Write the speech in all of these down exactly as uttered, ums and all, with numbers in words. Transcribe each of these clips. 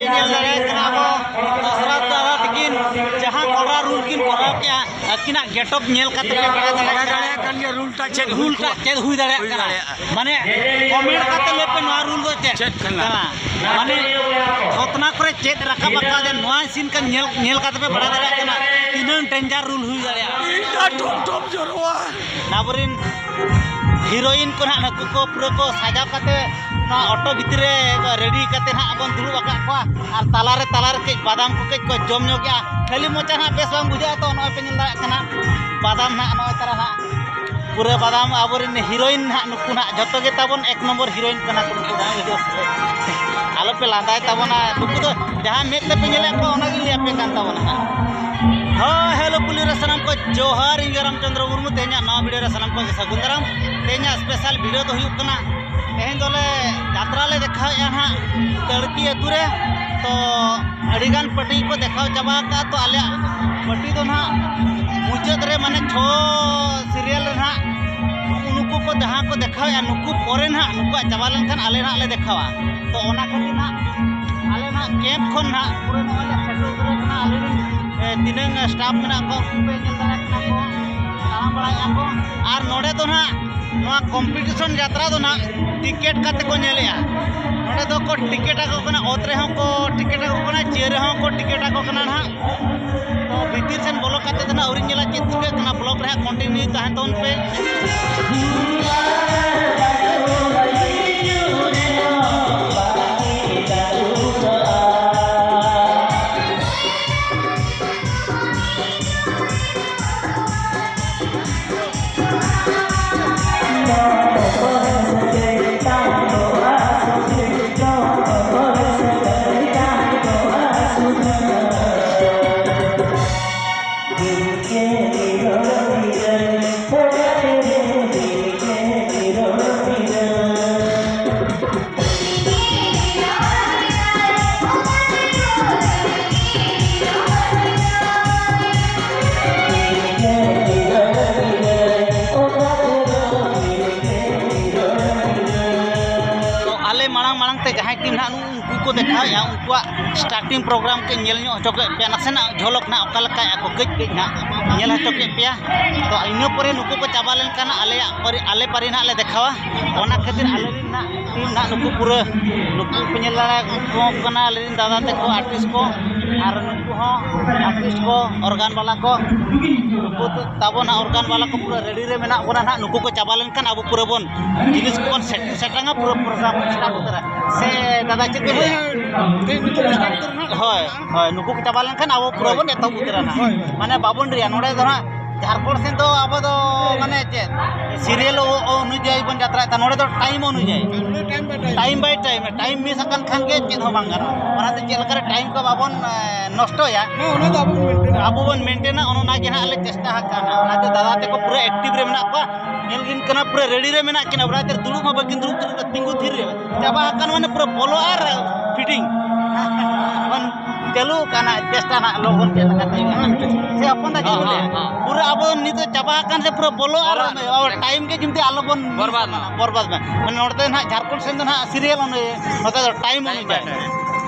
ᱧᱮᱞ ᱫᱟᱲᱮᱭᱟᱜ ᱠᱟᱱᱟ ᱟᱵᱚ ᱫᱚᱥᱨᱟ ᱫᱟᱫᱟ ᱛᱟᱹᱠᱤᱱ ᱡᱟᱦᱟᱸ ᱠᱚᱲᱟ ᱨᱩᱞ ᱠᱤᱱ ᱠᱚᱨᱟᱣ ᱠᱮᱜᱼᱟ, ᱟᱹᱠᱤᱱᱟᱜ ᱜᱮᱴᱚᱯ ᱧᱮᱞ ᱠᱟᱛᱮ ᱯᱮ ᱵᱟᱲᱟᱭ ᱫᱟᱲᱮᱭᱟᱜ ᱵᱟᱲᱟᱭ ᱠᱟᱱᱟ ᱫᱟᱲᱮᱭᱟᱜ ᱠᱟᱱ ᱜᱮᱭᱟ ᱨᱩᱞ ᱴᱟᱜ ᱪᱮᱫ ᱨᱩᱞ ᱦᱩᱭ ᱴᱟᱜ ᱫᱟᱲᱮᱭᱟᱜ ᱦᱩᱭ ᱠᱟᱱᱟ᱾ ᱫᱟᱲᱮᱭᱟᱜᱼᱟ᱾ ᱢᱟᱱᱮ ᱠᱚᱢᱮᱱᱴ ᱠᱟᱛᱮ ᱞᱟᱹᱭ ᱯᱮ ᱱᱚᱣᱟ ᱨᱩᱞ ᱫᱚ ᱪᱮᱫ ᱪᱮᱫ ᱠᱟᱱᱟ? ᱠᱟᱱᱟ? ᱢᱟᱱᱮ ᱛᱷᱚᱛᱱᱟ ᱠᱚᱨᱮ ᱪᱮᱫ ᱨᱟᱠᱟᱵ ᱟᱠᱟᱫᱮ ᱱᱚᱣᱟ ᱥᱤᱱ ᱠᱟᱱ ᱧᱮᱞ, ᱧᱮᱞ ᱠᱟᱛᱮ ᱯᱮ ᱵᱟᱲᱟᱭ ᱫᱟᱲᱮᱭᱟᱜ ᱠᱟᱱᱟ ᱛᱤᱱᱟᱹᱝ ᱰᱮᱧᱡᱟᱨ ᱨᱩᱞ ᱦᱩᱭ ᱫᱟᱲᱮᱭᱟᱜᱼᱟ᱾ ᱤᱧ ᱫᱚ ᱴᱷᱚᱯ ᱴᱷᱚᱯ ᱡᱚᱨᱚᱜᱼᱟ᱾ ᱟᱵᱚᱨᱮᱱ ᱦᱤᱨᱳᱭᱤᱱ ᱠᱚ ᱱᱟᱦᱟᱜ ᱱᱩᱠᱩ ᱠᱚ ᱯᱩᱨᱟᱹ ᱠᱚ ᱥᱟᱡᱟᱣ ᱠᱟᱛᱮ ᱱᱚᱣᱟ ᱚᱴᱳ ᱵᱷᱤᱛᱨᱤ ᱨᱮ ᱨᱮᱰᱤ ᱠᱟᱛᱮ ᱱᱟᱦᱟᱜ ᱵᱚᱱ ᱫᱩᱲᱩᱵ ᱟᱠᱟᱫ ᱠᱚᱣᱟ᱾ ᱟᱨ ᱛᱟᱞᱟᱨᱮ ᱛᱟᱞᱟᱨᱮ ᱠᱟᱹᱡ ᱵᱟᱫᱟᱢ ᱠᱚ ᱠᱟᱹᱡ ᱠᱚ ᱡᱚᱢ ᱧᱚᱜᱮᱜᱼᱟ᱾ ᱠᱷᱟᱹᱞᱤ ᱢᱚᱪᱟ ᱱᱟᱦᱟᱜ ᱵᱮᱥ ᱵᱟᱝ ᱵᱩᱡᱷᱟᱹᱜᱼᱟ, ᱛᱚ ᱱᱚᱜᱼᱚᱭ ᱯᱮ ᱧᱮᱞ ᱫᱟᱲᱮᱭᱟᱜ ᱠᱟᱱᱟ ᱵᱟᱫᱟᱢ ᱱᱟᱦᱟᱜ ᱱᱚᱜᱼᱚᱭ ᱛᱟᱨᱟ ᱱᱟᱦᱟᱜ ᱯᱩᱨᱟᱹ ᱵᱟᱫᱟᱢ ᱟᱵᱚᱨᱮᱱ ᱦᱤᱨᱳᱭᱤᱱ ᱱᱟᱦᱟᱜ ᱱᱩᱠᱩ ᱱᱟᱦᱟᱜ ᱡᱷᱚᱛᱚ ᱜᱮ ᱛᱟᱵᱚᱱ ᱮᱠ ᱱᱚᱢᱵᱚᱨ ᱦᱤᱨᱳᱭᱤᱱ ᱠᱟᱱᱟ ᱠᱚ ᱱᱩᱠᱩ ᱱᱟᱦᱟᱜ ᱵᱷᱤᱰᱤᱭᱳ ᱥᱮ᱾ ᱟᱞᱚᱯᱮ ᱞᱟᱸᱫᱟᱭ ᱛᱟᱵᱚᱱᱟ, ᱱᱩᱠᱩ ᱫᱚ ᱡᱟᱦᱟᱸ ᱢᱮᱫ ᱛᱮᱯᱮ ᱧᱮᱞᱮᱫ ᱠᱚᱣᱟ ᱚᱱᱟᱜᱤᱧ ᱞᱟᱹᱭ ᱟᱯᱮ ᱠᱟᱱ ᱛᱟᱵᱚᱱᱟ ᱱᱟᱦᱟᱜ᱾ ᱦᱳᱭ, ᱦᱮᱞᱳ ᱯᱩᱞᱤ ᱨᱮ ᱥᱟᱱᱟᱢ ᱠᱚ ᱡᱚᱦᱟᱨ, ᱤᱧ ᱜᱮ ᱨᱟᱢᱪᱚᱸᱫᱽᱨᱚ ᱢᱩᱨᱢᱩ᱾ ᱛᱮᱦᱮᱧᱟᱜ ᱱᱟᱣᱟ ᱵᱷᱤᱰᱤᱭᱳ ᱨᱮ ᱥᱟᱱᱟᱢ ᱠᱚ ᱥᱟᱹᱜᱩᱱ ᱫᱟᱨᱟᱢ᱾ ᱛᱮᱦᱮᱧᱟᱜ ᱥᱯᱮᱥᱟᱞ ᱵᱷᱤᱰᱤᱭᱳ ᱫᱚ ᱦᱩᱭᱩᱜ ᱠᱟᱱᱟ, ᱛᱮᱦᱮᱧ ᱫᱚᱞᱮ ᱡᱟᱛᱨᱟ ᱞᱮ ᱫᱮᱠᱷᱟᱣᱮᱫᱼᱟ ᱱᱟᱦᱟᱜ ᱛᱟᱹᱲᱠᱤ ᱟᱹᱛᱩ ᱨᱮ᱾ ᱛᱚ ᱟᱹᱰᱤᱜᱟᱱ ᱯᱟᱹᱴᱤ ᱠᱚ ᱫᱮᱠᱷᱟᱣ ᱪᱟᱵᱟ ᱟᱠᱟᱫᱼᱟ᱾ ᱛᱚ ᱟᱞᱮᱭᱟᱜ ᱯᱟᱹᱴᱤ ᱫᱚ ᱱᱟᱦᱟᱜ ᱢᱩᱪᱟᱹᱫ ᱨᱮ ᱢᱟᱱᱮ ᱪᱷᱚ ᱥᱤᱨᱤᱭᱟᱞ ᱨᱮ ᱱᱟᱦᱟᱜ ᱱᱩᱠᱩ ᱠᱚ ᱡᱟᱦᱟᱸ ᱠᱚ ᱫᱮᱠᱷᱟᱣᱮᱫᱼᱟ ᱱᱩᱠᱩ ᱯᱚᱨᱮ ᱱᱟᱦᱟᱜ ᱱᱩᱠᱩᱣᱟᱜ ᱪᱟᱵᱟ ᱞᱮᱱᱠᱷᱟᱱ ᱟᱞᱮ ᱱᱟᱦᱟᱜ ᱞᱮ ᱫᱮᱠᱷᱟᱣᱟ᱾ ᱛᱚ ᱚᱱᱟ ᱠᱷᱟᱹᱛᱤᱨ ᱱᱟᱦᱟᱜ ᱟᱞᱮ ᱱᱟᱦᱟᱜ ᱠᱮᱢᱯ ᱠᱷᱚᱱ ᱱᱟᱦᱟᱜ ᱯᱩᱨᱟᱹ ᱱᱚᱜᱼᱚᱭ ᱞᱮ ᱥᱮᱴᱮᱨ ᱩᱛᱟᱹᱨ ᱟᱠᱟᱱᱟ᱾ ᱟᱞᱮ ᱨᱮᱱ, ᱮ, ᱛᱤᱱᱟᱹᱝ ᱥᱴᱟᱯ ᱢᱮᱱᱟᱜ ᱠᱚᱣᱟ ᱩᱱᱠᱩ ᱯᱮ ᱧᱮᱞ ᱫᱟᱲᱮᱭᱟᱜ ᱠᱟᱱᱟ ᱠᱚ ᱛᱟᱲᱟᱢ ᱵᱟᱲᱟᱭᱮᱫᱼᱟ ᱠᱚ᱾ ᱟᱨ ᱱᱚᱰᱮ ᱫᱚ ᱱᱟᱦᱟᱜ ᱱᱚᱣᱟ ᱠᱚᱢᱯᱤᱴᱤᱥᱚᱱ ᱡᱟᱛᱨᱟ ᱫᱚ ᱱᱟᱦᱟᱜ ᱴᱤᱠᱤᱴ ᱠᱟᱛᱮ ᱠᱚ ᱧᱮᱞᱮᱜᱼᱟ᱾ ᱱᱚᱰᱮ ᱫᱚ ᱠᱚ ᱴᱤᱠᱤᱴ ᱟᱠᱚ ᱠᱟᱱᱟ, ᱚᱛ ᱨᱮᱦᱚᱸ ᱠᱚ ᱴᱤᱠᱤᱴ ᱟᱠᱚ ᱠᱟᱱᱟ, ᱪᱮᱭᱟᱨ ᱨᱮᱦᱚᱸ ᱠᱚ ᱴᱤᱠᱤᱴ ᱟᱠᱚ ᱠᱟᱱᱟ ᱱᱟᱦᱟᱜ᱾ ᱛᱚ ᱵᱷᱤᱛᱤᱨ ᱥᱮᱱ ᱵᱚᱞᱚ ᱠᱟᱛᱮ ᱫᱚ ᱱᱟᱦᱟᱜ ᱟᱹᱣᱨᱤᱧ ᱧᱮᱞᱟ ᱪᱮᱫ ᱪᱤᱠᱟᱹᱜ ᱠᱟᱱᱟ᱾ ᱵᱞᱚᱜ ᱨᱮ ᱦᱟᱸᱜ ᱠᱚᱱᱴᱤᱱᱤᱭᱩ ᱛᱟᱦᱮᱱ ᱛᱟᱵᱚᱱ ᱯᱮ᱾ ᱫᱮᱠᱷᱟᱣᱮᱫᱼᱟ, ᱩᱱᱠᱩᱣᱟᱜ starting program ᱠᱟᱹᱡ ᱧᱮᱞ ᱧᱚᱜ ᱦᱚᱪᱚ ᱠᱮᱫ ᱯᱮᱭᱟ, ᱱᱟᱥᱮᱱᱟᱜ ᱡᱷᱚᱞᱚᱠ ᱱᱟᱜ ᱚᱠᱟ ᱞᱮᱠᱟᱭᱟ ᱠᱚ, ᱠᱟᱹᱡ ᱠᱟᱹᱡ ᱱᱟᱜ ᱧᱮᱞ ᱦᱚᱪᱚ ᱠᱮᱫ ᱯᱮᱭᱟ᱾ ᱛᱚ ᱤᱱᱟᱹ ᱯᱚᱨᱮ ᱱᱩᱠᱩ ᱠᱚ ᱪᱟᱵᱟ ᱞᱮᱱᱠᱷᱟᱱ ᱟᱞᱮᱭᱟᱜ ᱯᱟᱹᱨᱤ, ᱟᱞᱮ ᱯᱟᱹᱨᱤ ᱱᱟᱜ ᱞᱮ ᱫᱮᱠᱷᱟᱣᱟ᱾ ᱚᱱᱟ ᱠᱷᱟᱹᱛᱤᱨ ᱟᱞᱮ ᱨᱮᱱ ᱱᱟᱜ team ᱱᱟᱜ ᱱᱩᱠᱩ ᱯᱩᱨᱟᱹ, ᱱᱩᱠᱩ ᱯᱮ ᱧᱮᱞ ᱫᱟᱲᱮᱭᱟᱠᱚ ᱠᱟᱱᱟ, ᱟᱞᱮ ᱨᱮᱱ ᱫᱟᱫᱟ ᱛᱟᱠᱚ artist ᱠᱚ, ᱟᱨ ᱱᱩᱠᱩ ᱦᱚᱸ artist ᱠᱚ, organ ᱵᱟᱞᱟ ᱠᱚ, ᱱᱩᱠᱩ ᱛᱟᱵᱚ ᱱᱟᱜ organ ᱵᱟᱞᱟ ᱠᱚ ᱯᱩᱨᱟᱹ ready ᱨᱮ ᱢᱮᱱᱟᱜ ᱵᱚᱱᱟ ᱱᱟᱜ᱾ ᱱᱩᱠᱩ ᱠᱚ ᱪᱟᱵᱟ ᱞᱮᱱᱠᱷᱟᱱ ᱟᱵᱚ ᱯᱩᱨᱟᱹ ᱵᱚᱱ ᱡᱤᱱᱤᱥ ᱠᱚᱵᱚᱱ ᱥᱮᱴ-, ᱥᱮᱴᱟᱝᱟ, ᱯᱩᱨᱟᱹ program ᱵᱚᱱ start ᱩᱛᱟᱹᱨᱟ᱾ ᱥᱮ ᱫᱟᱫᱟ ᱪᱮᱫ ᱵᱤᱱ ᱞᱟᱹᱭᱟ? ᱦᱳᱭ, ᱦᱳᱭ, ᱱᱩᱠᱩ ᱠᱚ ᱪᱟᱵᱟ ᱞᱮᱱᱠᱷᱟᱱ ᱟᱵᱚ ᱯᱩᱨᱟᱹ ᱵᱚᱱ ᱮᱛᱚᱦᱚᱵ ᱩᱛᱟᱹᱨᱟ ᱱᱟᱜ᱾ ᱦᱳᱭ, ᱦᱳᱭ᱾ ᱢᱟᱱᱮ ᱵᱟᱵᱚᱱ ᱰᱮᱨᱤᱭᱟ᱾ ᱱᱚᱰᱮ ᱫᱚ ᱱᱟᱜ ᱡᱷᱟᱲᱠᱷᱚᱸᱰ ᱥᱮᱫ ᱫᱚ ᱟᱵᱚ ᱫᱚ ᱢᱟᱱᱮ ᱪᱮᱫ serial ᱚ-, ᱚ-, ᱚᱱᱩᱡᱟᱭᱤ ᱵᱚᱱ ᱡᱟᱛᱨᱟᱭᱮᱫ ᱛᱟᱦᱮᱸ, ᱱᱚᱰᱮ ᱫᱚ time ᱚᱱᱩᱡᱟᱭᱤ᱾ Time by time᱾ Time by time, time miss ᱟᱠᱟᱱ ᱠᱷᱟᱱ ᱜᱮ ᱪᱮᱫ ᱦᱚᱸ ᱵᱟᱝ ᱜᱟᱱᱚᱜᱼᱟ᱾ ᱚᱱᱟᱛᱮ ᱪᱮᱫ ᱞᱮᱠᱟᱨᱮ time ᱠᱚ ᱵᱟᱵᱚᱱ, ᱮ, ᱱᱚᱥᱴᱚᱭᱟ, ᱦᱮᱸ, ᱚᱱᱟ ᱫᱚ ᱟᱵᱚ ᱵᱚᱱ maintain ᱟ᱾ ᱟᱵᱚ ᱵᱚᱱ maintain ᱟ, ᱚᱱᱟ ᱜᱮ ᱱᱟᱜ ᱞᱮ ᱪᱮᱥᱴᱟ ᱟᱠᱟᱫᱼᱟ᱾ ᱚᱱᱟᱛᱮ ᱫᱟᱫᱟ ᱛᱟᱠᱚ ᱯᱩᱨᱟᱹ active ᱨᱮ ᱢᱮᱱᱟᱜ ᱠᱚᱣᱟ, ᱧᱮᱞ ᱵᱤᱱ ᱠᱟᱱᱟ, ᱯᱩᱨᱟᱹ ready ᱨᱮ ᱢᱮᱱᱟᱜ ᱠᱤᱱᱟ᱾ ᱚᱱᱟᱛᱮ ᱫᱩᱲᱩᱵ ᱦᱚᱸ ᱵᱟᱹᱠᱤᱱ ᱫᱩᱲᱩᱵ ᱫᱟᱲᱮᱭᱟᱜᱼᱟ, ᱛᱤᱸᱜᱩ ᱛᱷᱤᱨ ᱨᱮ᱾ ᱪᱟᱵᱟ ᱟᱠᱟᱱ ᱢᱟᱱᱮ ᱯᱩᱨᱟᱹ ᱵᱚᱞᱚ ᱟᱨ fitting᱾ ᱵᱚᱱ ᱪᱟᱹᱞᱩ ᱟᱠᱟᱱᱟ, ᱪᱮᱥᱴᱟ ᱱᱟᱜ ᱞᱚᱜᱚᱱ ᱪᱮᱫ ᱞᱮᱠᱟᱛᱮ ᱦᱩᱭᱩᱜᱼᱟ᱾ ᱥᱮ ᱦᱚᱯᱚᱱ ᱫᱟ ᱪᱮᱫ ᱠᱚ ᱞᱟᱹᱭᱟ? ᱦᱚᱸ, ᱦᱚᱸ᱾ ᱯᱩᱨᱟᱹ ᱟᱵᱚ ᱱᱤᱛᱚᱜ ᱪᱟᱵᱟ ᱟᱠᱟᱱ ᱥᱮ ᱯᱩᱨᱟᱹ ᱵᱚᱞᱚ ᱟᱨ ᱵᱚᱞᱚ᱾ Time ᱜᱮ ᱡᱩᱫᱤ ᱟᱞᱚ ᱵᱚᱱ ᱵᱚᱨᱵᱟᱫ ᱢᱟ᱾ ᱵᱚᱨᱵᱟᱫ ᱢᱟ᱾ ᱢᱟᱱᱮ ᱱᱚᱰᱮ ᱫᱚ ᱱᱟᱜ ᱡᱷᱟᱲᱠᱷᱚᱸᱰ ᱥᱮᱱ ᱫᱚ ᱱᱟᱜ serial ᱚᱱᱩ-, ᱱᱚᱛᱮ ᱫᱚ time time ᱚᱱᱩᱡᱟᱭᱤ᱾ By time᱾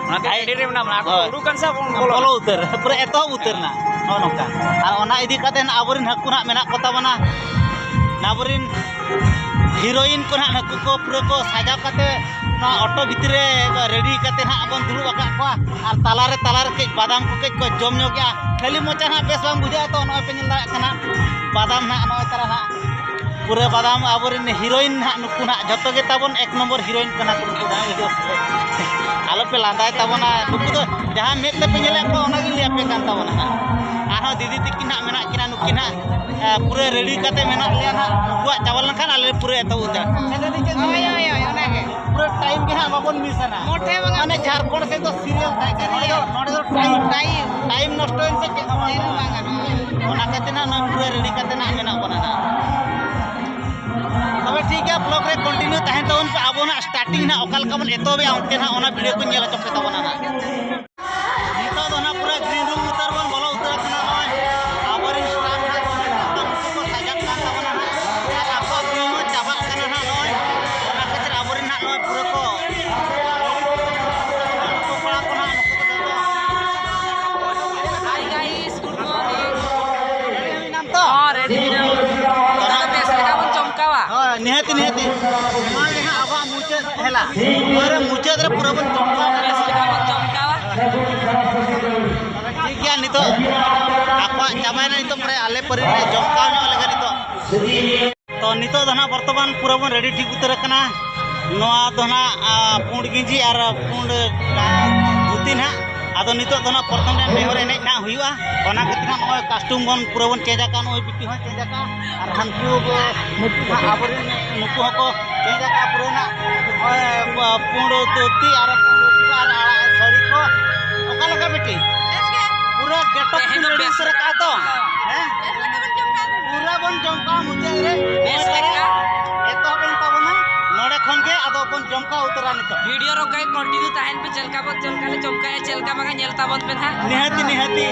ᱚᱱᱟᱛᱮ ready ᱨᱮ ᱢᱮᱱᱟᱜ ᱵᱚᱱᱟ᱾ ᱟᱠᱚ ᱦᱳᱭ᱾ ᱩᱰᱩᱠ ᱠᱟᱱ ᱥᱮ ᱟᱵᱚ ᱵᱚᱱ ᱵᱚᱞᱚ? ᱵᱚᱞᱚ ᱩᱛᱟᱹᱨ, ᱯᱩᱨᱟᱹ ᱮᱛᱚᱦᱚᱵ ᱩᱛᱟᱹᱨ ᱱᱟ᱾ ᱱᱚᱜᱼᱚ ᱱᱚᱝᱠᱟ᱾ ᱟᱨ ᱚᱱᱟ ᱤᱫᱤ ᱠᱟᱛᱮ ᱱᱟᱜ ᱟᱵᱚᱨᱮᱱ ᱦᱟᱹᱠᱩ ᱱᱟᱜ ᱢᱮᱱᱟᱜ ᱠᱚ ᱛᱟᱵᱚᱱᱟ᱾ ᱟᱵᱚᱨᱮᱱ heroine ᱠᱚ ᱱᱟᱜ ᱱᱩᱠᱩ ᱠᱚ ᱯᱩᱨᱟᱹ ᱠᱚ ᱥᱟᱡᱟᱣ ᱠᱟᱛᱮ ᱱᱚᱣᱟ auto ᱵᱷᱤᱛᱨᱤ ᱨᱮ ready ᱠᱟᱛᱮ ᱱᱟᱜ ᱵᱚᱱ ᱫᱩᱲᱩᱵ ᱟᱠᱟᱫ ᱠᱚᱣᱟ᱾ ᱟᱨ ᱛᱟᱞᱟᱨᱮ, ᱛᱟᱞᱟᱨᱮ ᱠᱟᱹᱡ ᱵᱟᱫᱟᱢ ᱠᱚ ᱠᱟᱹᱡ ᱠᱚ ᱡᱚᱢ ᱧᱚᱜᱮᱜᱼᱟ᱾ ᱠᱷᱟᱹᱞᱤ ᱢᱚᱪᱟ ᱱᱟᱜ ᱵᱮᱥ ᱵᱟᱝ ᱵᱩᱡᱷᱟᱹᱜᱼᱟ, ᱛᱚ ᱱᱚᱜᱼᱚᱭ ᱯᱮ ᱧᱮᱞ ᱫᱟᱲᱮᱭᱟᱜ ᱠᱟᱱᱟ ᱵᱟᱫᱟᱢ ᱱᱟᱜ ᱱᱚᱜᱼᱚᱭ ᱛᱟᱨᱟ ᱱᱟᱜ ᱯᱩᱨᱟᱹ ᱵᱟᱫᱟᱢ ᱟᱵᱚᱨᱮᱱ heroine ᱱᱟᱜ ᱱᱩᱠᱩ ᱱᱟᱜ ᱡᱷᱚᱛᱚ ᱜᱮ ᱛᱟᱵᱚᱱ ᱮᱠ ᱱᱚᱢᱵᱚᱨ heroine ᱠᱟᱱᱟ ᱠᱚ ᱱᱩᱠᱩ ᱫᱚ᱾ ᱟᱞᱚᱯᱮ ᱞᱟᱸᱫᱟᱭ ᱛᱟᱵᱚᱱᱟ, ᱱᱩᱠᱩ ᱫᱚ ᱡᱟᱦᱟᱸ ᱢᱮᱫ ᱛᱮᱯᱮ ᱧᱮᱞᱮᱫ ᱠᱚᱣᱟ ᱚᱱᱟᱜᱤᱧ ᱞᱟᱹᱭ ᱟᱯᱮ ᱠᱟᱱ ᱛᱟᱵᱚᱱᱟ ᱱᱟᱜ᱾ ᱟᱨᱦᱚᱸ ᱫᱤᱫᱤ ᱛᱤᱠᱤᱱ ᱱᱟᱜ ᱢᱮᱱᱟᱜ ᱠᱤᱱᱟ, ᱱᱩᱠᱤᱱ ᱱᱟᱜ, ᱮ, ᱯᱩᱨᱟᱹ ready ᱠᱟᱛᱮ ᱢᱮᱱᱟᱜ ᱞᱮᱭᱟ ᱱᱟᱜ, ᱱᱩᱠᱩᱣᱟᱜ ᱪᱟᱵᱟ ᱞᱮᱱᱠᱷᱟᱱ ᱟᱞᱮ ᱯᱩᱨᱟᱹ ᱮᱛᱚᱦᱚᱵ ᱩᱛᱟᱹᱨᱟ᱾ ᱦᱳᱭ, ᱦᱳᱭ, ᱦᱳᱭ, ᱚᱱᱟᱜᱮ᱾ ᱯᱩᱨᱟᱹ time ᱜᱮ ᱦᱟᱸᱜ ᱵᱟᱵᱚᱱ ᱢᱤᱥᱟ ᱱᱟᱜ᱾ ᱢᱚᱴᱷᱮ ᱵᱟᱝ᱾ ᱢᱟᱱᱮ ᱡᱷᱟᱲᱠᱷᱚᱸᱰ ᱥᱮᱫ ᱫᱚ serial ᱛᱟᱦᱮᱸ ᱠᱟᱱᱟ, ᱱᱚᱰᱮ ᱫᱚ, ᱱᱚᱰᱮ ᱫᱚ time, time᱾ Time ᱱᱚᱥᱴᱚᱭᱮᱱ ᱥᱮ ᱪᱮᱫ ᱦᱚᱸ ᱵᱟᱝ ᱪᱮᱫ ᱦᱚᱸ ᱜᱟᱱᱚᱜᱼᱟ᱾ ᱵᱟᱝ ᱜᱟᱱᱚᱜᱼᱟ᱾ ᱚᱱᱟ ᱠᱷᱟᱹᱛᱤᱨ ᱱᱟᱜ ᱱᱚᱣᱟ ᱯᱩᱨᱟᱹ ready ᱠᱟᱛᱮ ᱱᱟᱜ ᱢᱮᱱᱟᱜ ᱵᱚᱱᱟ ᱱᱟᱜ᱾ ᱛᱚᱵᱮ ᱴᱷᱤᱠ ᱜᱮᱭᱟ, vlog ᱨᱮ continue ᱛᱟᱦᱮᱱ ᱛᱟᱵᱚᱱ ᱯᱮ᱾ ᱟᱵᱚ ᱱᱟᱜ starting ᱱᱟᱜ ᱚᱠᱟ ᱞᱮᱠᱟ ᱵᱚᱱ ᱮᱛᱚᱦᱚᱵᱮᱜᱼᱟ, ᱚᱱᱛᱮ ᱱᱟᱜ ᱚᱱᱟ video ᱠᱚᱧ ᱧᱮᱞ ᱦᱚᱪᱚ ᱯᱮ ᱛᱟᱵᱚᱱᱟ ᱱᱟᱜ᱾ ᱱᱤᱛᱚᱜ ᱫᱚ ᱱᱟᱜ ᱯᱩᱨᱟᱹ green room ᱩᱛᱟᱹᱨ ᱵᱚᱱ ᱵᱚᱞᱚ ᱩᱛᱟᱹᱨ ᱟᱠᱟᱱᱟ᱾ ᱱᱚᱜᱼᱚᱭ ᱟᱵᱚᱨᱮᱱ staff ᱱᱟᱜ ᱠᱚ ᱥᱟᱡᱟᱜ ᱠᱟᱱ ᱛᱟᱵᱚᱱᱟ ᱱᱟᱜ᱾ ᱟᱨ ᱟᱠᱚᱣᱟᱜ ᱠᱟᱹᱢᱤ ᱦᱚᱸ ᱪᱟᱵᱟᱜ ᱠᱟᱱᱟ ᱱᱟᱜ᱾ ᱱᱚᱜᱼᱚᱭ ᱚᱱᱟ ᱠᱷᱟᱹᱛᱤᱨ ᱟᱵᱚᱨᱮᱱ ᱱᱟᱜ ᱱᱚᱜᱼᱚᱭ ᱯᱩᱨᱟᱹ ᱠᱚ ᱯᱩᱨᱟᱹ ᱢᱩᱪᱟᱹᱫ ᱨᱮ ᱯᱩᱨᱟᱹ ᱵᱚᱱ ᱪᱚᱢᱠᱟᱣ ᱠᱟᱱᱟ᱾ ᱴᱷᱤᱠ ᱜᱮᱭᱟ, ᱱᱤᱛᱚᱜ ᱟᱠᱚᱣᱟᱜ ᱪᱟᱵᱟᱭᱮᱱᱟ, ᱱᱤᱛᱚᱜ ᱯᱩᱨᱟᱹ ᱟᱞᱮ ᱯᱟᱹᱨᱤ ᱨᱮ ᱪᱚᱢᱠᱟᱣ ᱧᱚᱜ ᱞᱮᱠᱟ ᱱᱤᱛᱚᱜ᱾ ᱛᱚ ᱱᱤᱛᱚᱜ ᱫᱚ ᱱᱟᱦᱟᱜ ᱵᱚᱨᱛᱚᱢᱟᱱ ᱯᱩᱨᱟᱹ ᱵᱚᱱ ᱨᱮᱰᱤ ᱴᱷᱤᱠ ᱩᱛᱟᱹᱨ ᱟᱠᱟᱱᱟ᱾ ᱱᱚᱣᱟ ᱫᱚ ᱱᱟᱦᱟᱜ, ᱟ, ᱯᱩᱸᱰ ᱜᱮᱸᱡᱤ ᱟᱨ ᱯᱩᱸᱰ, ᱟ, ᱫᱷᱩᱛᱤ ᱱᱟᱦᱟᱜ᱾ ᱟᱫᱚ ᱱᱤᱛᱚᱜ ᱫᱚ ᱱᱟᱦᱟᱜ ᱯᱨᱚᱛᱷᱚᱢ ᱨᱮ ᱱᱮᱦᱚᱨ ᱮᱱᱮᱡ ᱱᱟᱦᱟᱜ ᱦᱩᱭᱩᱜᱼᱟ᱾ ᱚᱱᱟ ᱠᱷᱟᱹᱛᱤᱨ ᱱᱟᱦᱟᱜ ᱱᱚᱜᱼᱚᱭ costume ᱵᱚᱱ ᱯᱩᱨᱟᱹ ᱵᱚᱱ change ᱟᱠᱟᱫᱼᱟ᱾ ᱱᱚᱜᱼᱚᱭ ᱵᱤᱴᱤ ᱦᱚᱸᱭ change ᱟᱠᱟᱫᱼᱟ ᱟᱨ ᱦᱟᱱᱠᱩ ᱱᱟᱦᱟᱜ ᱟᱵᱚᱨᱮᱱ ᱱᱩᱠᱩ ᱦᱚᱸᱠᱚ change ᱟᱠᱟᱫᱼᱟ ᱯᱩᱨᱟᱹ ᱱᱟᱦᱟᱜ᱾ ᱱᱚᱜᱼᱚᱭ ᱯᱩᱸᱰ ᱫᱷᱩᱛᱤ ᱟᱨ ᱯᱩᱸᱰ ᱟᱨ ᱟᱲᱟᱜ ᱥᱟᱹᱲᱤ ᱠᱚ᱾ ᱚᱠᱟ ᱞᱮᱠᱟ ᱵᱤᱴᱤ? ᱯᱩᱨᱟᱹ getup ᱛᱮᱦᱮᱧ ᱫᱚ ᱵᱮᱥ ᱨᱮᱰᱤ ᱩᱛᱟᱹᱨ ᱟᱠᱟᱫᱼᱟ ᱛᱚ? ᱦᱮᱸ? ᱯᱩᱨᱟᱹ ᱵᱚᱱ ᱡᱚᱢᱠᱟᱣ ᱢᱩᱪᱟᱹᱫ ᱨᱮ ᱵᱮᱥ ᱞᱮᱠᱟ᱾ ᱮᱛᱚᱦᱚᱵ ᱮᱱ ᱛᱟᱵᱚᱱᱟ᱾ ᱱᱚᱰᱮ ᱠᱷᱚᱱ ᱜᱮ ᱟᱫᱚ ᱵᱚᱱ ᱡᱚᱢᱠᱟᱣ ᱩᱛᱟᱹᱨᱟ ᱱᱤᱛᱚᱜ᱾ ᱵᱷᱤᱰᱤᱭᱳ ᱨᱮ ᱚᱱᱠᱟ ᱜᱮ continue ᱛᱟᱦᱮᱱ ᱯᱮ, ᱪᱮᱫ ᱞᱮᱠᱟ ᱵᱚᱱ, ᱪᱮᱫ ᱞᱮᱠᱟ ᱞᱮ ᱪᱚᱢᱠᱟᱭᱟ, ᱪᱮᱫ ᱞᱮᱠᱟ ᱵᱟᱝᱟ, ᱧᱮᱞ ᱛᱟᱵᱚᱱ ᱯᱮ ᱱᱟᱦᱟᱜ᱾ ᱱᱤᱦᱟᱹᱛᱤ, ᱱᱤᱦᱟᱹᱛᱤ᱾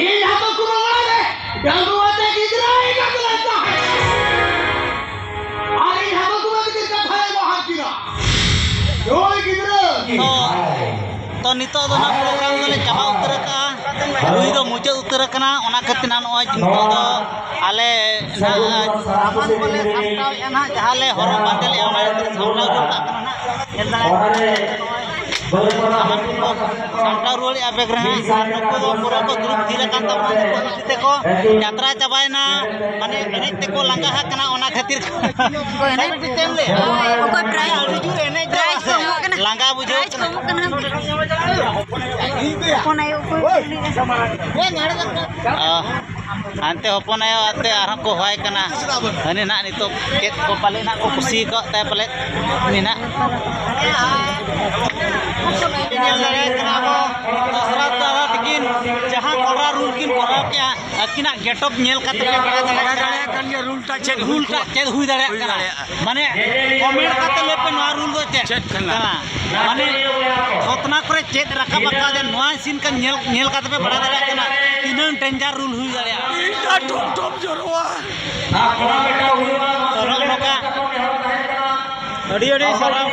ᱤᱧ ᱦᱚᱸᱛᱚ ᱠᱩᱲᱟᱹ ᱚᱲᱟᱜ ᱨᱮ ᱰᱟᱺᱜᱩᱣᱟᱹ ᱛᱮ ᱜᱤᱫᱽᱨᱟᱹ ᱮᱸᱜᱟᱛ ᱞᱮ ᱛᱟᱦᱮᱸ᱾ ᱟᱨ ᱤᱧ ᱦᱚᱸᱛᱚ ᱠᱩᱲᱟᱹ ᱜᱤᱫᱽᱨᱟᱹ ᱠᱟᱛᱷᱟ ᱞᱮ ᱵᱟᱦᱟᱞ ᱠᱮᱫᱟ᱾ ᱱᱩᱭ ᱜᱤᱫᱽᱨᱟᱹ᱾ ᱛᱚ, ᱛᱚ ᱱᱤᱛᱚᱜ ᱫᱚ ᱱᱟᱜ ᱯᱨᱳᱜᱨᱟᱢ ᱫᱚᱞᱮ ᱪᱟᱵᱟ ᱩᱛᱟᱹᱨ ᱟᱠᱟᱜᱼᱟ᱾ ᱨᱩᱭ ᱫᱚ ᱢᱩᱪᱟᱹᱫ ᱩᱛᱟᱹᱨ ᱟᱠᱟᱱᱟ᱾ ᱚᱱᱟ ᱠᱷᱟᱹᱛᱤᱨ ᱱᱟᱜ ᱱᱚᱜᱼᱚᱭ ᱱᱤᱛᱚᱜ ᱫᱚ ᱟᱞᱮ ᱱᱟᱜ ᱥᱟᱢᱟᱱ ᱠᱚᱞᱮ ᱥᱟᱢᱴᱟᱣᱮᱫᱼᱟ ᱱᱟᱜ, ᱡᱟᱦᱟᱸ ᱞᱮ ᱦᱚᱨᱚᱜ ᱵᱟᱸᱫᱮ ᱞᱮᱫᱼᱟ, ᱚᱱᱟ ᱠᱷᱟᱹᱛᱤᱨ ᱥᱟᱢᱴᱟᱣ ᱨᱩᱣᱟᱹᱲ ᱠᱟᱜ ᱠᱟᱱᱟ ᱱᱟᱜ᱾ ᱧᱮᱞ ᱫᱟᱲᱮᱭᱟᱜ ᱠᱟᱱᱟ ᱱᱚᱜᱼᱚᱭ᱾ ᱥᱟᱢᱟᱱ ᱠᱚᱠᱚ ᱥᱟᱢᱴᱟᱣ ᱨᱩᱣᱟᱹᱲᱮᱜᱼᱟ ᱵᱮᱜᱽ ᱨᱮ ᱦᱟᱸᱜ, ᱟᱨ ᱱᱩᱠᱩ ᱫᱚ ᱯᱩᱨᱟᱹ ᱠᱚ ᱫᱩᱲᱩᱵ ᱛᱷᱤᱨ ᱟᱠᱟᱱ ᱛᱟᱵᱚᱱᱟ᱾ ᱱᱩᱠᱩ ᱠᱩᱥᱤ ᱛᱮᱠᱚ ᱡᱟᱛᱨᱟ ᱪᱟᱵᱟᱭᱮᱱᱟ, ᱢᱟᱱᱮ ᱮᱱᱮᱡ ᱛᱮᱠᱚ ᱞᱟᱸᱜᱟ ᱟᱠᱟᱱᱟ, ᱚᱱᱟ ᱠᱷᱟᱹᱛᱤᱨ ᱠᱚ ᱚᱠᱚᱭ ᱮᱱᱮᱡ? ᱪᱮᱫ ᱮᱢ ᱞᱟᱹᱭᱟ? ᱚᱠᱚᱭ prize? ᱟᱹᱰᱤ ᱡᱳᱨ ᱮᱱᱮᱡ ᱫᱚ prize ᱠᱚ ᱮᱢᱚᱜ ᱠᱟᱱᱟ᱾ ᱞᱟᱸᱜᱟ ᱵᱩᱡᱷᱟᱹᱜ prize ᱠᱚ ᱠᱟᱱᱟ᱾ ᱮᱢᱚᱜ ᱠᱟᱱᱟ᱾ ᱦᱚᱯᱚᱱ ᱟᱭᱳ ᱚᱠᱚᱭ ᱮᱱᱮᱡ? ᱚ, ᱦᱟᱱᱛᱮ ᱦᱚᱯᱚᱱ ᱟᱭᱳ ᱟᱛᱮ ᱟᱨᱦᱚᱸ ᱠᱚ ᱦᱚᱦᱚᱭ ᱠᱟᱱᱟ᱾ ᱦᱟᱹᱱᱤ ᱱᱟᱜ ᱱᱤᱛᱚᱜ ᱪᱮᱫ ᱠᱚ ᱯᱟᱞᱮ ᱱᱟᱜ ᱠᱚ ᱠᱩᱥᱤ ᱟᱠᱟᱫ ᱛᱟᱭ ᱯᱟᱞᱮᱫ᱾ ᱩᱱᱤ ᱱᱟᱜ ᱧᱮᱞ ᱫᱟᱲᱮᱭᱟᱜ ᱠᱟᱱᱟ ᱵᱚ, ᱫᱚᱥᱨᱟ ᱫᱟᱫᱟ ᱛᱟᱹᱠᱤᱱ ᱡᱟᱦᱟᱸ ᱠᱚᱨᱟᱣ ᱨᱩᱞ ᱠᱤᱱ ᱠᱚᱨᱟᱣ ᱠᱮᱜᱼᱟ, ᱟᱹᱠᱤᱱᱟᱜ ᱜᱮᱴᱚᱯ ᱧᱮᱞ ᱠᱟᱛᱮ ᱯᱮ ᱵᱟᱲᱟᱭ ᱫᱟᱲᱮᱭᱟᱜ ᱠᱟᱱᱟ᱾ ᱵᱟᱲᱟᱭ ᱫᱟᱲᱮᱭᱟᱜ ᱠᱟᱱ ᱜᱮᱭᱟ ᱨᱩᱞ ᱴᱟᱜ ᱪᱮᱫ ᱦᱩᱭ ᱨᱩᱞ ᱴᱟᱜ ᱠᱚᱜᱼᱟ᱾ ᱪᱮᱫ ᱦᱩᱭ ᱫᱟᱲᱮᱭᱟᱜ ᱦᱩᱭ ᱠᱟᱱᱟ᱾ ᱫᱟᱲᱮᱭᱟᱜᱼᱟ᱾ ᱢᱟᱱᱮ ᱠᱚᱢᱮᱱᱴ ᱠᱟᱛᱮ ᱞᱟᱹᱭ ᱯᱮ ᱱᱚᱣᱟ ᱨᱩᱞ ᱫᱚ ᱪᱮᱫ ᱪᱮᱫ ᱠᱟᱱᱟ? ᱠᱟᱱᱟ᱾ ᱢᱟᱱᱮ ᱛᱷᱚᱛᱱᱟ ᱠᱚᱨᱮ ᱪᱮᱫ ᱨᱟᱠᱟᱵ ᱟᱠᱟᱫᱟ, ᱱᱚᱣᱟ ᱥᱤᱱ ᱠᱟᱱ ᱧᱮᱞ, ᱧᱮᱞ ᱠᱟᱛᱮ ᱯᱮ ᱵᱟᱲᱟᱭ ᱫᱟᱲᱮᱭᱟᱜ ᱠᱟᱱᱟ ᱛᱤᱱᱟᱹᱝ ᱰᱮᱧᱡᱟᱨ ᱨᱩᱞ ᱦᱩᱭ ᱫᱟᱲᱮᱭᱟᱜᱼᱟ᱾ ᱤᱧ ᱴᱷᱚᱯ ᱴᱷᱚᱯ ᱡᱚᱨᱚᱜᱼᱟ᱾ ᱛᱚ ᱱᱚᱜᱼᱚ ᱱᱚᱝᱠᱟ ᱟᱹᱰᱤ ᱟᱹᱰᱤ ᱥᱟᱨᱦᱟᱣ᱾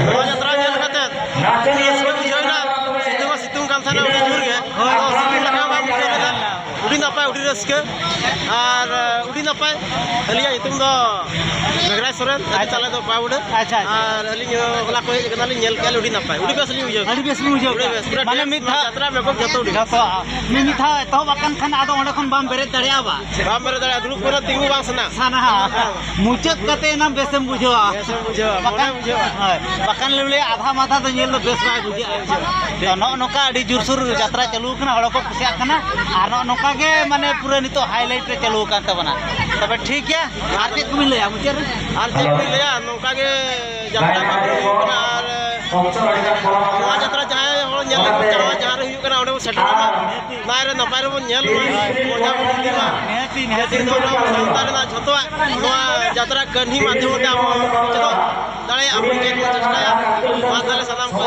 ᱱᱚᱣᱟ ᱡᱟᱛᱨᱟ ᱧᱮᱞ ᱠᱟᱛᱮ ᱟᱹᱰᱤ ᱨᱟᱹᱥᱠᱟᱹ ᱵᱩᱡᱷᱟᱹᱣ ᱮᱱᱟ᱾ ᱥᱤᱛᱩᱝ ᱦᱚᱸ ᱥᱤᱛᱩᱝ ᱠᱟᱱ ᱛᱟᱦᱮᱱᱟ ᱟᱹᱰᱤ ᱡᱳᱨ ᱜᱮ᱾ ᱦᱳᱭ᱾ ᱟᱫᱚ ᱥᱤᱛᱩᱝ ᱞᱮᱠᱟ ᱵᱟᱝ ᱵᱩᱡᱷᱟᱹᱣ ᱞᱮᱱᱟ᱾ ᱟᱹᱰᱤ ᱱᱟᱯᱟᱭ, ᱟᱹᱰᱤ ᱨᱟᱹᱥᱠᱟᱹ᱾ ᱟᱨ ᱟᱹᱰᱤ ᱱᱟᱯᱟᱭ᱾ ᱟᱹᱞᱤᱧᱟᱜ ᱧᱩᱛᱩᱢ ᱫᱚ ᱢᱮᱜᱷᱨᱟᱡᱽ ᱥᱚᱨᱮᱱ, ᱟᱹᱛᱩ ᱟᱪᱪᱷᱟ᱾ ᱛᱟᱞᱮ ᱫᱚ ᱯᱟᱣᱩᱰᱟᱹ᱾ ᱟᱪᱪᱷᱟ, ᱟᱪᱪᱷᱟ᱾ ᱟᱨ ᱟᱹᱞᱤᱧ ᱦᱚᱞᱟ ᱠᱚ ᱦᱮᱡ ᱟᱠᱟᱱᱟ, ᱞᱤᱧ ᱧᱮᱞ ᱠᱮᱜᱼᱟ, ᱟᱹᱰᱤ ᱱᱟᱯᱟᱭ, ᱟᱹᱰᱤ ᱵᱮᱥ ᱞᱤᱧ ᱵᱩᱡᱷᱟᱹᱣ ᱟᱹᱰᱤ ᱠᱮᱜᱼᱟ᱾ ᱵᱮᱥ, ᱯᱩᱨᱟᱹ ᱢᱟᱱᱮ ᱴᱮᱥᱴ, ᱢᱤᱫ ᱱᱚᱣᱟ ᱫᱷᱟᱣ ᱡᱟᱛᱨᱟ ᱵᱮᱯᱚᱠ ᱡᱚᱛᱚ ᱟᱹᱰᱤ ᱡᱚᱛᱚ, ᱢᱤᱫ ᱫᱷᱟᱣ ᱮᱛᱚᱦᱚᱵ ᱟᱠᱟᱱ ᱠᱷᱟᱱ ᱟᱫᱚ ᱚᱸᱰᱮ ᱠᱷᱚᱱ ᱵᱟᱢ ᱵᱮᱨᱮᱫ ᱫᱟᱲᱮᱭᱟᱜᱼᱟ ᱵᱟ? ᱵᱟᱢ ᱵᱮᱨᱮᱫ ᱫᱟᱲᱮᱭᱟᱜᱼᱟ, ᱫᱩᱲᱩᱵ ᱠᱚᱨᱮ ᱛᱤᱸᱜᱩ ᱵᱟᱝ ᱥᱟᱱᱟ᱾ ᱥᱟᱱᱟ᱾ ᱦᱮᱸ᱾ ᱢᱩᱪᱟᱹᱫ ᱠᱟᱛᱮ ᱮᱱᱟᱝ ᱵᱮᱥᱮᱢ ᱵᱩᱡᱷᱟᱹᱣᱟ᱾ ᱵᱮᱥᱮᱢ ᱵᱩᱡᱷᱟᱹᱣᱟ, ᱢᱚᱱᱮ ᱵᱟᱠᱷᱟᱱ, ᱵᱩᱡᱷᱟᱹᱣᱟ᱾ ᱦᱳᱭ, ᱵᱟᱠᱷᱟᱱ ᱞᱮ ᱞᱟᱹᱭᱟ ᱟᱫᱷᱟ ᱢᱟᱫᱷᱟ ᱫᱚ ᱧᱮᱞ ᱫᱚ ᱵᱮᱥ ᱵᱟᱭ ᱵᱩᱡᱷᱟᱹᱜᱼᱟ᱾ ᱛᱚ, ᱱᱚᱜᱼᱚ ᱱᱚᱝᱠᱟ ᱟᱹᱰᱤ ᱡᱳᱨᱥᱳᱨ ᱡᱟᱛᱨᱟ ᱪᱟᱹᱞᱩ ᱟᱠᱟᱱᱟ, ᱦᱚᱲ ᱠᱚ ᱠᱩᱥᱤᱭᱟᱜ ᱠᱟᱱᱟ, ᱟᱨ ᱱᱚᱜᱼᱚ ᱱᱚᱝᱠᱟ ᱜᱮ ᱢᱟᱱᱮ ᱯᱩᱨᱟᱹ ᱱᱤᱛᱚᱜ highlight ᱨᱮ ᱪᱟᱹᱞᱩ ᱟᱠᱟᱱ ᱛᱟᱵᱚᱱᱟ᱾ ᱛᱚᱵᱮ ᱴᱷᱤᱠ ᱜᱮᱭᱟ, ᱟᱨ ᱪᱮᱫ ᱠᱚᱵᱤᱱ ᱞᱟᱹᱭᱟ ᱢᱩᱪᱟᱹᱫ ᱨᱮ? ᱟᱨ ᱪᱮᱫ ᱠᱚᱵᱤᱱ ᱞᱟᱹᱭᱟ, ᱱᱚᱝᱠᱟ ᱜᱮ ᱡᱟᱛᱨᱟ ᱠᱚ ᱦᱩᱭᱩᱜ ᱠᱟᱱᱟ, ᱟᱨ ᱱᱚᱣᱟ ᱡᱟᱛᱨᱟ ᱡᱟᱦᱟᱸᱭ ᱦᱚᱲ ᱧᱮᱞ ᱠᱚ ᱪᱟᱦᱟᱣᱟ, ᱡᱟᱦᱟᱸ ᱨᱮ ᱦᱩᱭᱩᱜ ᱠᱟᱱᱟ, ᱚᱸᱰᱮ ᱵᱚᱱ ᱥᱮᱴᱮᱨᱚᱜ ᱢᱟ, ᱱᱟᱭ ᱨᱮ ᱱᱟᱯᱟᱭ ᱨᱮᱵᱚᱱ ᱧᱮᱞ ᱢᱟ, ᱢᱚᱡᱟ ᱵᱚᱱ ᱤᱫᱤ ᱢᱟ᱾ ᱱᱤᱦᱟᱹᱛᱤ, ᱱᱤᱦᱟᱹᱛᱤ᱾ ᱡᱟᱛᱮ ᱱᱚᱣᱟ ᱥᱟᱶᱛᱟ ᱨᱮᱱᱟᱜ ᱡᱷᱚᱛᱚᱣᱟᱜ ᱱᱚᱣᱟ ᱡᱟᱛᱨᱟ ᱠᱟᱹᱦᱱᱤ ᱢᱟᱫᱽᱫᱷᱚᱢ ᱛᱮ ᱟᱵᱚ ᱪᱮᱫᱚᱜ ᱫᱟᱲᱮᱭᱟᱜᱼᱟ, ᱵᱚᱱ ᱪᱮᱫ ᱵᱚᱱ ᱪᱮᱥᱴᱟᱭᱟ᱾ ᱢᱟ ᱛᱟᱦᱞᱮ ᱥᱟᱱᱟᱢ ᱠᱚ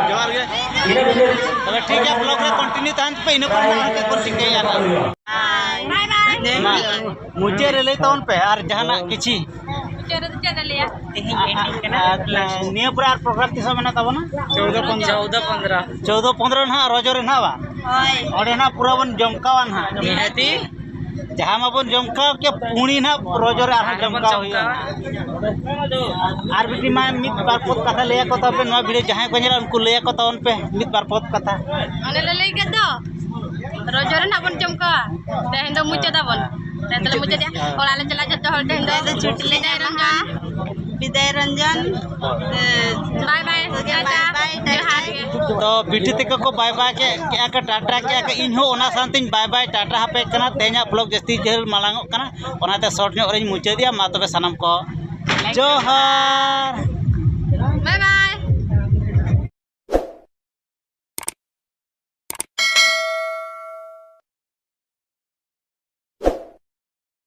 ᱡᱚᱦᱟᱨ ᱜᱮ᱾ ᱛᱚᱵᱮ ᱴᱷᱤᱠ ᱜᱮᱭᱟ, vlog ᱨᱮ continue ᱛᱟᱦᱮᱱ ᱯᱮ, ᱤᱱᱟᱹ ᱯᱚᱨᱮ ᱱᱟᱜ ᱪᱮᱫ ᱵᱚᱱ ᱪᱤᱠᱟᱹᱭᱟ ᱱᱟᱜ᱾ ᱢᱟ, ᱢᱩᱪᱟᱹᱫ ᱨᱮ ᱞᱟᱹᱭ ᱛᱟᱵᱚᱱ ᱯᱮ ᱟᱨ ᱡᱟᱦᱟᱱᱟᱜ ᱠᱤᱪᱷᱤ᱾ ᱢᱩᱪᱟᱹᱫ ᱨᱮᱫᱚ ᱪᱮᱫ ᱞᱮ ᱞᱟᱹᱭᱟ? ᱛᱮᱦᱮᱧ ending ᱠᱟᱱᱟ᱾ ᱟᱨ ᱱᱤᱭᱟᱹ ᱯᱚᱨᱮ ᱟᱨ program ᱛᱤᱥᱚᱜ ᱢᱮᱱᱟᱜ ᱛᱟᱵᱚᱱᱟ? ᱪᱳᱫᱚ ᱯᱚᱱᱫᱽᱨᱚ᱾ ᱪᱳᱫᱚ ᱯᱚᱱᱫᱽᱨᱚ ᱱᱟᱦᱟᱜ ᱨᱚᱡᱚ ᱨᱮ ᱱᱟᱦᱟᱜ ᱵᱟ? ᱦᱳᱭ᱾ ᱚᱸᱰᱮ ᱱᱟᱦᱟᱜ ᱯᱩᱨᱟᱹ ᱵᱚᱱ ᱡᱚᱢᱠᱟᱣᱟ ᱱᱟᱦᱟᱜ᱾ ᱱᱤᱦᱟᱹᱛᱤ᱾ ᱡᱟᱦᱟᱸ ᱢᱟᱵᱚᱱ ᱡᱚᱢ ᱠᱟᱣ ᱠᱮ ᱯᱩᱬᱤ ᱱᱟᱦᱟᱜ ᱨᱚᱡᱚ ᱨᱮ ᱟᱨᱦᱚᱸ ᱡᱚᱢ ᱠᱟᱣ ᱦᱩᱭᱩᱜᱼᱟ᱾ ᱟᱨ ᱵᱤᱴᱤ ᱢᱟ ᱢᱤᱫ ᱵᱟᱨ ᱯᱚᱫ ᱠᱟᱛᱷᱟ ᱞᱟᱹᱭ ᱟᱠᱚ ᱛᱟᱵᱚᱱ ᱯᱮ, ᱱᱚᱣᱟ ᱵᱷᱤᱰᱤᱭᱳ ᱡᱟᱦᱟᱸᱭ ᱠᱚ ᱧᱮᱞᱟ ᱩᱱᱠᱩ ᱞᱟᱹᱭ ᱟᱠᱚ ᱛᱟᱵᱚᱱ ᱯᱮ ᱢᱤᱫ ᱵᱟᱨ ᱯᱚᱫ ᱠᱟᱛᱷᱟ᱾ ᱚᱱᱮ ᱞᱮ ᱞᱟᱹᱭ ᱠᱮᱫ ᱫᱚ, ᱨᱚᱡᱚ ᱨᱮᱱᱟᱜ ᱵᱚᱱ ᱡᱚᱢ ᱠᱚᱣᱟ᱾ ᱛᱮᱦᱮᱧ ᱫᱚ ᱢᱩᱪᱟᱹᱫ ᱟᱵᱚᱱ᱾ ᱛᱮᱦᱮᱧ ᱫᱚᱞᱮ ᱢᱩᱪᱟᱹᱫᱮᱜᱼᱟ᱾ ᱚᱲᱟᱜ ᱞᱮ ᱪᱟᱞᱟᱜᱼᱟ ᱡᱚᱛᱚ ᱦᱚᱲ᱾ ᱛᱮᱦᱮᱧ ᱫᱚ ᱛᱮᱦᱮᱧ ᱫᱚ ᱪᱷᱩᱴᱤ ᱞᱮ ᱵᱤᱫᱟᱭ ᱧᱟᱢᱟ᱾ ᱨᱚᱱᱡᱚᱱ᱾ ᱵᱤᱫᱟᱭ ᱨᱚᱱᱡᱚᱱ᱾ ᱵᱟᱭ ᱵᱟᱭ, ᱴᱟᱴᱟ᱾ ᱵᱟᱭ ᱵᱟᱭ, ᱴᱟᱴᱟ᱾ ᱡᱚᱦᱟᱨ ᱜᱮ᱾ ᱛᱚ ᱵᱤᱴᱤ ᱛᱟᱠᱚ ᱠᱚ ᱵᱟᱭ ᱵᱟᱭ ᱠᱮᱫ ᱠᱮᱫᱼᱟ ᱠᱚ, ᱴᱟᱴᱟ ᱠᱮᱫᱼᱟ ᱠᱚ, ᱤᱧ ᱦᱚᱸ ᱚᱱᱟ ᱥᱟᱶᱛᱮᱧ ᱵᱟᱭ ᱵᱟᱭ ᱴᱟᱴᱟ ᱦᱟᱯᱮ ᱠᱟᱱᱟ᱾ ᱛᱮᱦᱮᱧᱟᱜ ᱵᱷᱞᱚᱜ ᱡᱟᱹᱥᱛᱤ ᱡᱷᱟᱹᱞ ᱢᱟᱲᱟᱝᱚᱜ ᱠᱟᱱᱟ, ᱚᱱᱟᱛᱮ ᱥᱚᱨᱴ ᱧᱚᱜ ᱨᱤᱧ ᱢᱩᱪᱟᱹᱫᱮᱜᱼᱟ᱾ ᱢᱟ ᱛᱚᱵᱮ ᱥᱟᱱᱟᱢ ᱠᱚ ᱡᱚᱦᱟᱨ᱾